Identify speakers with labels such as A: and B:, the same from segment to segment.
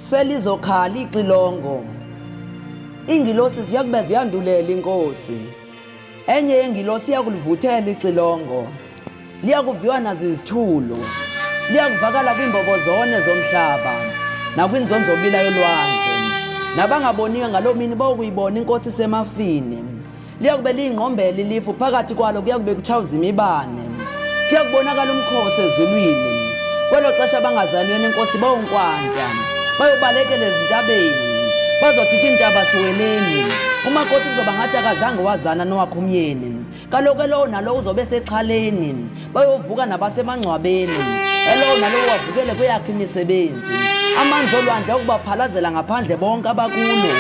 A: Selizokhala ixilongo. Iingilosi ziyakube ziyandulela inkosi. Enye yengilosi iyakulivuthela ixilongo. Liyakuviwa nazizithulu. Liyakuvakala kwiimbobo zone zomhlaba nakwinzonzobila yolwandle. Nabangaboniyo ngaloo mini bawukuyibona inkosi isemafini. Liyakube liyingqombela ilifu phakathi kwalo kuyakube kutshawuza imibane. Kuyakubonakala umkhosi ezulwini. Kwelo xesha bangazaniyo nenkosi bawunkwantya. Bayobalekela ezintabeni. Bazothi kwiintaba siweleni. Umakoti kuzoba ngathi akazange wazana nowakhe umyeni. Kaloku elowo nalowo uzobe sexhaleni. Bayovuka nabasemangcwabeni. Elowo nalowo wavukele kweyakhe imisebenzi. Amanzi olwandle okubaphalazela ngaphandle bonke abakulo.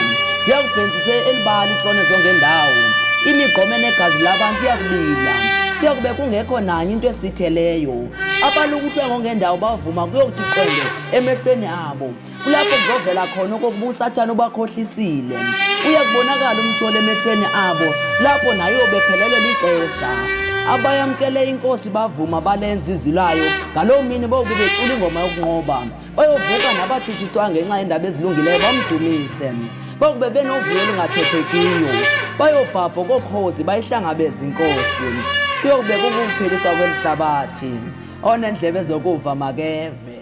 A: Ziyakubhenziswe elibala itrone zongendawo. Imigqome negazi labantu iyakubila. Kuyakube kungekho nanye into esitheleyo. Abalukuhlwe ngongendawo bavuma kuyokuthi qwele emehlweni abo. Kulapho kuzovela khona okokuba uSathane ubakhohlisile. Uya kubonakala umtyholi emehlweni abo, lapho naye ubephelelwe lixesha. Abayamkele inkosi bavuma balenza izwi layo, ngaloo mini bobe becula ingoma yokunqoba. Bayovuka nabatshutshiswa ngenxa yeendaba ezilungileyo bamdumise. Bakube benovuyo olungathethekiyo, bayobhabha okokhozi bayihlangabeze inkosi. Kuyokube kukuphelisa kweli hlabathi. Onendlebe zokuva makeve.